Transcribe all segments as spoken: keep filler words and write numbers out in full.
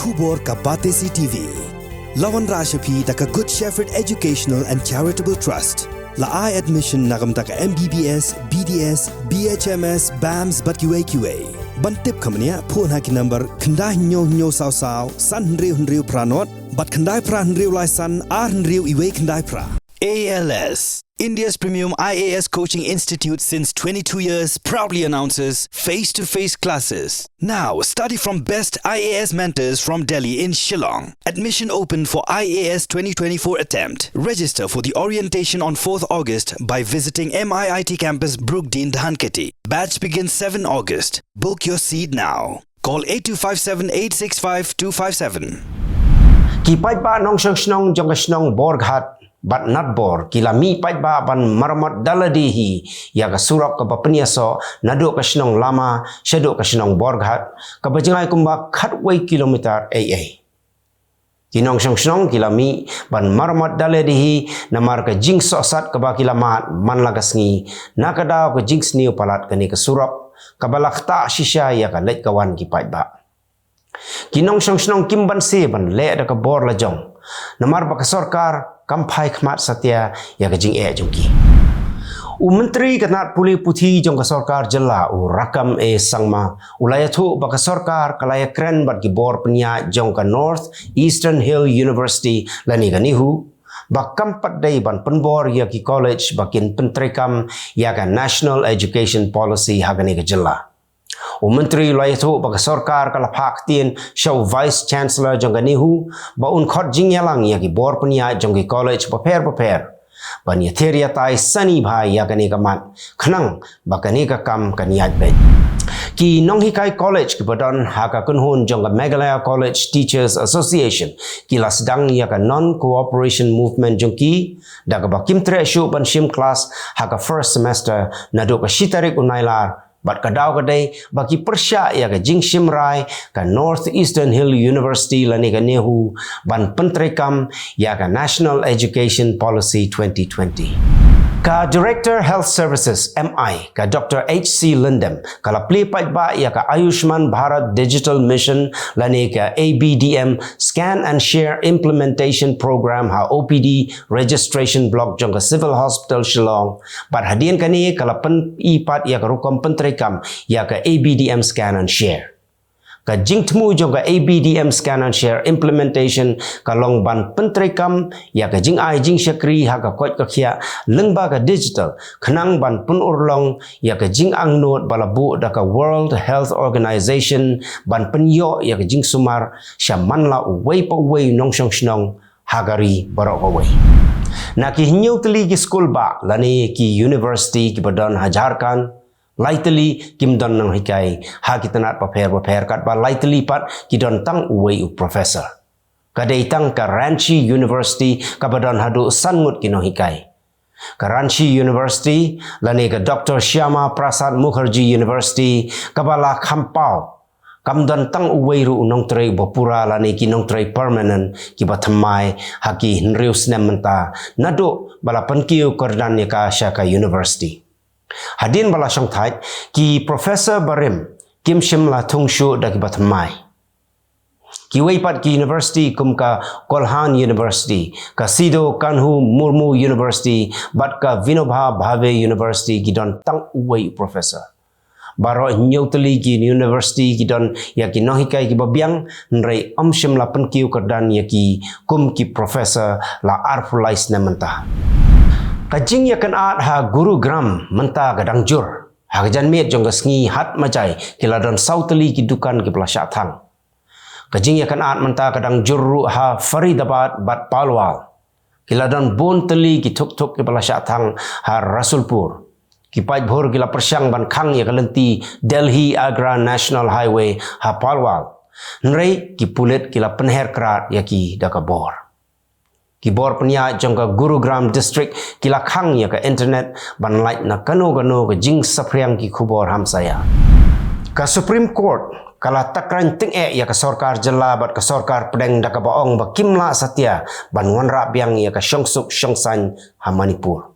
Khubor ka Batesi T V. La wanrah sha phi da ka Good Shepherd Educational and Charitable Trust. La ai admission na ka bynta ka M B B S, B D S, B H M S, BAMS bad kiwei kiwei. Ban tip kham bniah, phone ha ki number khyndai hynñiew hynñiew saw saw san hynriew hynriew phra nod bad khyndai phra hynriew lai san ar hynriew iwei khyndai phra. A L S, India's premium I A S coaching institute since twenty-two years, proudly announces face-to-face classes. Now, study from best I A S mentors from Delhi in Shillong. Admission open for I A S twenty twenty-four attempt. Register for the orientation on fourth August by visiting M I I T campus Brookdean, Dhankheti. Batch begins seven August. Book your seat now. Call eight two five seven eight six five two five seven. Ki paidbah nongshong shnong jong ka shnong Borghat bad Natbor ki la mih paidbah ban maramot da lade hi ïa ka surok kaba pynïasoh naduh ka shnong Lama shaduh ka shnong Borghat, kaba jngai kumba khatwei kilometer ei ei. Ki nongshong shnong ki la mih ban maramot da lade hi namar ka jingsohsat kaba ki la mad man la ka sngi na ka daw ka jingsniew palat kane ka surok kaba la ktah shisha ïa ka leit ka wan ki paidbah. Ki nongshong shnong kim banse ban leh da ka bor la jong namar ba ka sorkar kam phai khmat satia ïa ka jingeh jong ki. U Myntri ka tnat pule puthi jong ka sorkar jylla, u Rakkam A Sangma, u la ïathuh ba ka sorkar ka la ïakren bad ki bor pynïaid jong ka North Eastern Hill University lane ka NEHU ba kam pat dei ban pynbor ïa ki college ba kin pyntreikam ïa ka National Education Policy ha kane ka jylla. U Myntri u la ïathuh ba ka sorkar ka la phah ktien sha u Vice Chancellor jong ka NEHU ba un khot jingïalang ïa ki bor pynïaid jong ki college bapher bapher ban ïathir ïatai sani bha ïa kane ka mat khnang ba kane ka kam kan ïaid beit. Ki nonghikai college kiba don ha ka kynhun jong ka Meghalaya College Teachers Association ki la sdang ïa ka Non-Cooperation Movement jong ki da kaba kim treh shuh ban shim klas ha ka first semester naduh ka shi tarik u Nailar, bad ka daw ka dei ba ki pyrshah ïa ka jingshim rai ka North Eastern Hill University lane ka NEHU ban pyntreikam ïa ka National Education Policy twenty twenty. Ka Director Health Services, M I, ka Doctor H C Lyngdoh, ka la plie paidbah ïa ka Ayushman Bharat Digital Mission lane ka A B D M Scan and Share Implementation Program ha O P D Registration Block jong ka Civil Hospital Shillong. Bad hadien kane ka la pyn-i pat ïa ka rukom pyntreikam ïa ka A B D M Scan and Share. Ka jingthmu jong ka A B D M Scan and Share implementation ka long ban pyntreikam ïa ka jingai jingshakri ha ka koit ka khiah lyngba ka digital khnang ban pynurlong ïa ka jingangnud ba la buh da ka World Health Organization ban pynïoh ïa ka jingsumar sha man la uwei pa uwei u nongshong shnong ha ka ri baroh kawei. Na ki hynñiew tylli ki skul bah lane ki university kiba don ha Jharkhand, lai tylli kim don nonghikai ha ki tnat bapher bapher katba lai tylli pat ki don tang uwei u professor. Ka dei tang ka Ranchi University kaba don haduh san ngut ki nonghikai. Ka Ranchi University lane ka Doctor Shyama Prasad Mukherjee University kaba la kham paw, kam don tang uwei ruh u nongtrei uba pura lane ki nongtrei permanent kiba thymmai ha ki hynriew snem mynta naduh ba la pynkiew kyrdan ïa ka sha ka university. Hadien ba la shongthait, ki professor barim kim shym la thung shuh da kiba thymmai. Kiwei pat ki university kum ka Kolhan University, ka Sidhu Kanhu Murmu University bad ka Vinoba Bhave University ki don tang uwei u professor. Baroh hynñiew tylli ki university ki don ïa ki nonghikai kiba biang, hynrei ym shym la pynkiew kyrdan ïa ki kum ki professor la arphew lai snem mynta. Ka jingïakynad ha Gurugram mynta ka dang jur ha ka janmiet jong ka sngi Hat Majai. Ki la don saw tylli ki dukan kiba la shah thang. Ka jingïakynad mynta ka dang jur ruh ha Faridabad bad Palwal. Ki la don bun tylli ki thuk thuk kiba la shah thang ha Rasulpur. Ki paidbhur ki la pyrshang ban khang ïa ka lynti Delhi Agra National Highway ha Palwal, hynrei ki pulit ki la pynher krad ïa ki da ka bor. Ki bor pynïaid jong ka Gurugram District ki la khang ïa ka internet ban lait na kano kano ka jingsaphriang ki khubor hamsaïa. Ka Supreme Court ka la takren tyngeh ïa ka sorkar jylla bad ka sorkar pdeng da kaba ong ba kim lah satia ban wanrah biang ïa ka shongsuk shongsaiñ ha Manipur.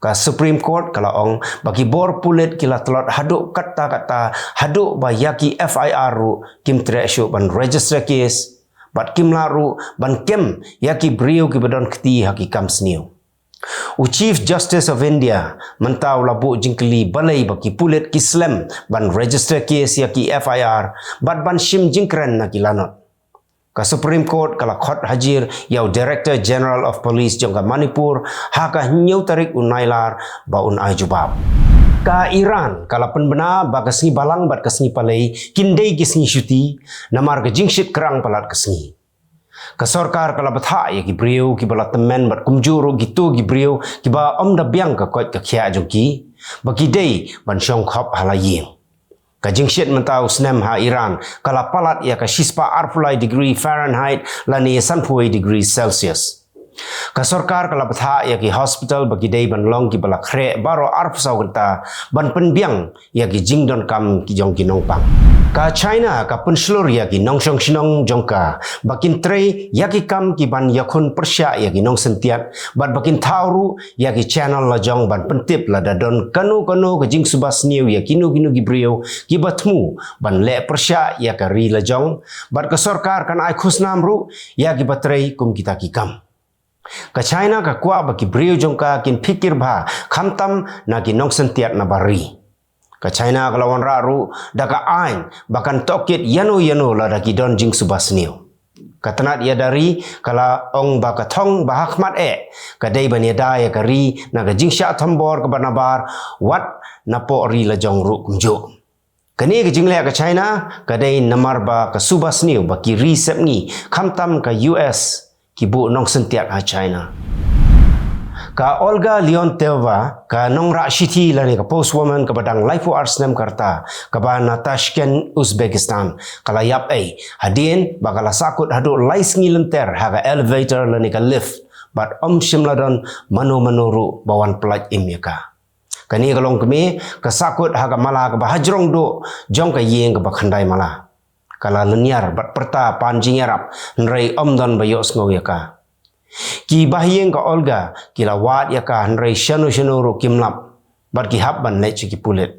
Ka Supreme Court ka la ong ba ki bor pulit ki la tlot haduh katta katta, haduh ba ïa ki F I R ruh kim treh shuh ban register case, bad kim lah ruh ban kem ïa ki briew kiba don kti ha ki kam sniew. U Chief Justice of India mynta u la buh jingkylli balei ba ki pulit ki slem ban register case ïa ki F I R bad ban shim jingkren na ki lanot. Ka Supreme Court ka la khot hajir ïa u Director General of Police jong ka Manipur ha ka hynñiew tarik u Nailar ba un ai jubab. Ka Iran ka la pynbna ba ka sngi Balang bad ka sngi Palei kin dei ki sngi shuti, namar ka jingshit krang palat ka sngi. Ka sorkar ka la bthah ïa ki briew kiba la tymmen bad kumjuh ruh kito ki briew kiba ym da biang ka koit ka khiah jong ki ba ki dei ban shong khop ha la ïing. Ka jingshit mynta u snem ha Iran ka la palat ïa ka shispah arphew lai degree Fahrenheit lane sanphew wei degree Celsius. Ka sorkar ka la bthah ïa ki hospital ba ki dei ban long kiba la khreh baroh arphew saw kynta ban pynbiang ïa ki jingdonkam ki jong ki nongpang. Ka China ka pynshlur ïa ki nongshong shnong jong ka ba kin trei ïa ki kam kiban ïakhun pyrshah ïa ki nongsyntiat bad ba kin thaw ruh ïa ki channel la jong ban pyntip lada don kano kano ka jingsuba sniew ïa kino kino ki briew kiba thmu ban leh pyrshah ïa ka ri la jong, bad ka sorkar kan ai khusnam ruh ïa kiba trei kum kita ki kam. Ka China ka kwah ba ki briew jong ka kin phikir bha khamtam na ki nongsyntiat na bar ri. Ka China ka la wanrah ruh da ka aiñ ba kan tohkit ïano ïano lada ki don jingsuba sniew. Ka tnat ïada ri ka la ong ba ka thong ba ha khmat eh ka dei ban ïada ïa ka ri na ka jingshah thombor kaba nabar, wat napoh ri la jong ruh kumjuh. Kane ka jingleh ka China ka dei namar ba ka suba sniew ba ki ri sepngi khamtam ka U S ki buh nongsyntiat ha China. Ka Olga Leonteva, ka nongrah shithi lane ka postwoman kaba dang laiphew ar snem ka rta, kaba na Tashkent, Uzbekistan, ka la ïap ei hadien ba ka la sahkut haduh lai sngi lynter ha ka elevator lane ka lift, bad ym shym la don mano mano ruh ba wan pyllait im ïa ka. Kane ka longkmie ka sahkut ha ka mala kaba hajrong duh jong ka ïing kaba khyndai mala. Ka la lynñiar bad pyrta pan jingïarap, hynrei ym don ba ïohsngew ïa ka. Ki bahaïing ka Olga ki la wad ïa ka, hynrei shano shano ruh kim lap bad ki hap ban leit sha ki pulit.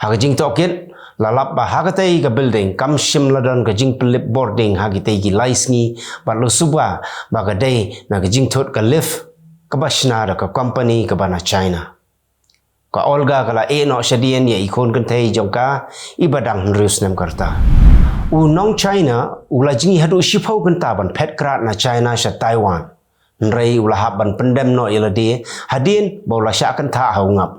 Ha ka jingtohkit, la lap ba ha katei ka building kam shym la don ka jingpynlip bording ha kitei ki lai sngi, bad la suba ba ka dei na ka jingthut ka lift kaba shna da ka company kaba na China. Ka Olga ka la ïeh noh shadien ïa i khun kynthei jong ka, iba dang hynriew snem ka rta. U nong China u la jngi haduh shiphew kynta ban phet krad na China sha Taiwan, hynrei u la hap ban pyndem noh ïa lade hadien ba u la shah kynthah ha u ngap.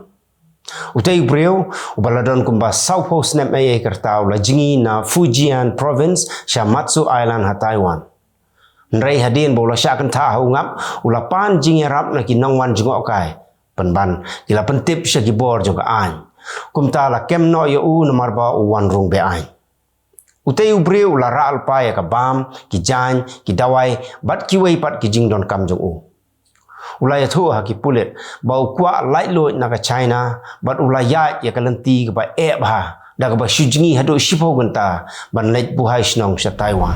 Utei u briew uba la don kumba sawphew snem ei ei ka rta u la jngi na Fujian Province sha Matsu Island ha Taiwan. Hynrei hadien ba u la shah kynthah ha u ngap, u la pan jingïarap na ki nongwan jngohkai, pynban ki la pyntip sha ki bor jong ka aiñ. Kumta la kem noh ïa u namar ba u wan rung be-aiñ. Utei u briew u la rah lypa ïa ka bam, ki jaiñ, ki dawai bad kiwei pat ki jingdonkam jong u. U la ïathuh ha ki pulit ba u kwah laitluid na ka China bad u la ïaid ïa ka lynti kaba eh bha da kaba shu jngi haduh shiphew kynta ban leit buhai shnong sha Taiwan.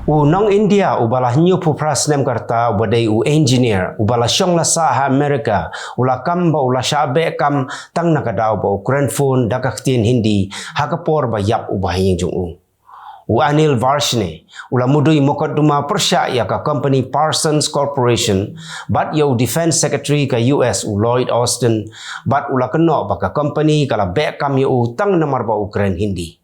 U nong India uba la hynñiewphew phra snem ka rta uba dei u engineer uba la shong la sah ha America, u la kam ba u la shah beh kam tang na ka daw ba u kren phone da ka ktien Hindi ha ka por ba ïap u bahaïing jong u. U Anil Varshney u la mudui mokotduma pyrshah ïa ka company Parsons Corporation bad ïa u Defense Secretary ka U S u Lloyd Austin, bad u la kynnoh ba ka company ka la beh kam ïa u tang namar ba u kren Hindi.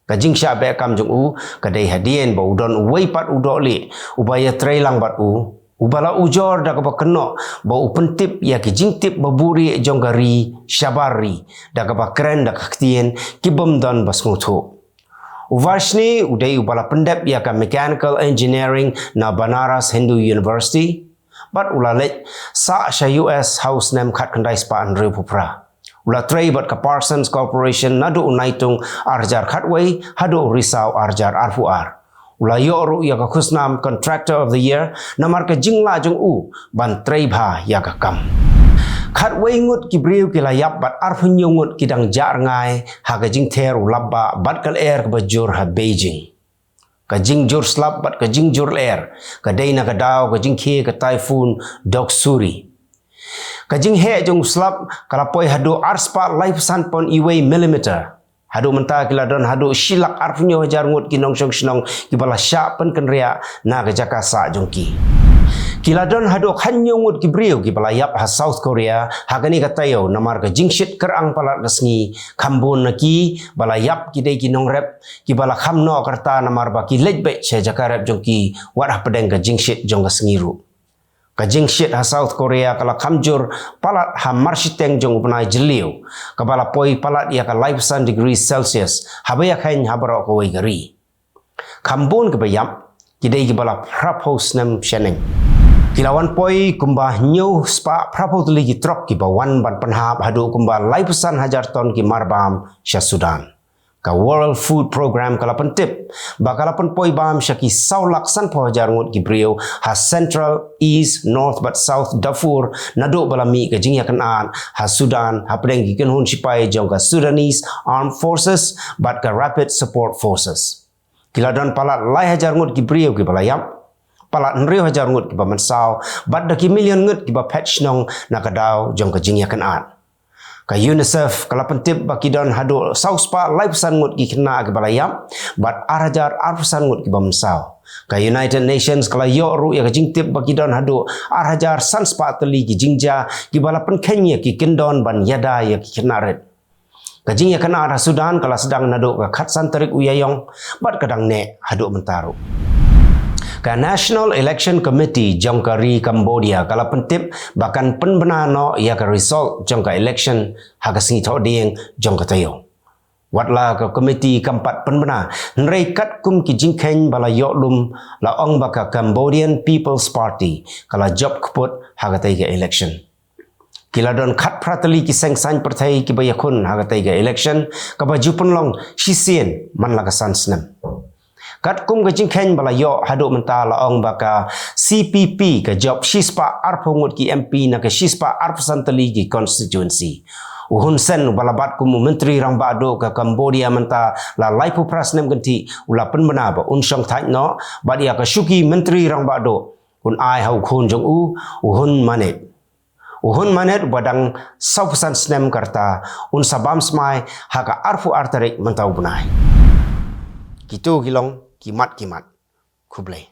Ka jingshah beh kam jong u ka dei hadien ba u don uwei pat u dohlieh uba ïatreilang bad u, uba la ujor da kaba kynnoh ba u pyntip ïa ki jingtip ba buhrieh jong ka ri shabar ri da kaba kren da ka ktien ki bym don ba sngewthuh. U Varshney u dei uba la pyndep ïa ka Mechanical Engineering na Banaras Hindu University bad u la leit sah sha U S ha u snem khatkhyndai spah hynriewphew phra. U la trei bad ka Parsons Corporation naduh u Naitung arhajar khatwei haduh u Risaw arhajar arphew ar. U la ïoh ruh ïa ka khusnam Contractor of the Year namar ka jinglah jong u ban trei bha ïa ka kam. Khatwei ngut ki briew ki la ïap bad arphew hynñiew ngut ki dang jah rngai ha ka jingther u lapbah bad ka lyer kaba jur ha Beijing. Ka jingjur slap bad ka jingjur lyer ka dei na ka daw ka jingkhie ka Typhoon Doksuri. Ka jingheh jong u slap ka la poi haduh arspah laiphew san point wei millimeter. Haduh mynta ki la don haduh shi lak arphew hynñiew hajar ngut ki nongshong shnong kiba la shah pynkynriah na ka jaka sah jong ki. Ki la don haduh khathynñiew ngut ki briew kiba la ïap ha South Korea ha kane ka taïew namar ka jingshit kyrang palat ka sngi, khambun na ki ba la ïap ki dei ki nongrep kiba la kham noh ka rta namar ba ki leit beit sha jaka rep jong ki wat hapdeng ka jingshit jong ka sngi ruh. Ka jingshit ha South Korea ka la kham jur palat ha marshiteng jong u bnai Jylliew, kaba la poi palat ïa ka laiphew san degree Celsius haba ïa kheiñ ha baroh kawei ka ri. Khambun kiba ïap ki dei kiba la phraphew snem shaneng. Ki la wan poi kumba hynñiew spah phraphew tylli ki trok kiba wan ban pynhap haduh kumba laiphew san hajar ton ki marbam sha Sudan. Ka World Food Programme ka la pyntip ba ka la pynpoi bam sha ki saw lak sanphew hajar ngut ki briew ha Central, East, North bad South Darfur naduh ba la mih ka jingïakynad ha Sudan hapdeng ki kynhun sipai jong ka Sudanese Armed Forces bad ka Rapid Support Forces. Ki la don palat lai hajar ngut ki briew kiba la ïap, palat hynriew hajar ngut kiba mynsaw bad da ki million ngut kiba phet shnong na ka daw jong ka jingïakynad. Ka UNICEF ka la pyntip ba ki don haduh saw spah laiphew san ngut ki khynnah kiba la ïap bad ar hajar arphew san ngut kiba mynsaw. Ka United Nations ka la ïoh ruh ïa ka jingtip ba ki don haduh ar hajar san spah tylli ki jingjia kiba la pynkheiñ ïa ki kyndon ban ïada ïa ki khynnah rit. Ka jingïakynad ha Sudan ka la sdang naduh ka khatsan tarik u Ïaïong bad ka dang neh haduh mynta ruh. Ka National Election Committee jong ka ri Cambodia ka la pyntip ba kan pynbna noh ïa ka result jong ka election ha ka sngi Thohdieng jong ka taïew. Wat la ka committee kam pat pynbna, hynrei katkum ki jingkheiñ ba la ïoh lum, la ong ba ka Cambodian People's Party ka la jop kput ha katei ka election. Ki la don khatphra tylli ki seng saiñ pyrthei kiba ïakhun ha katei ka election, kaba ju pynlong shisien man la ka san snem. Katkum ka jingkheiñ ba la ïoh haduh mynta, la ong ba ka C P P ka jop shispah arphew ngut ki M P na ka shispah arphew san tylli ki constituency. U Hun Sen uba la bat kum u Myntri Rangbah Duh ka Cambodia mynta la laiphew phra snem kynthih u la pynbna ba un shong thait noh bad ïa ka shuki Myntri Rangbah Duh un ai ha u khun jong u, u Hun Manet. U Hun Manet uba dang sawphew san snem ka rta un sa bam smai ha ka arphew ar tarik mynta u bnai. Kito ki long ki mat ki mat. Khublei.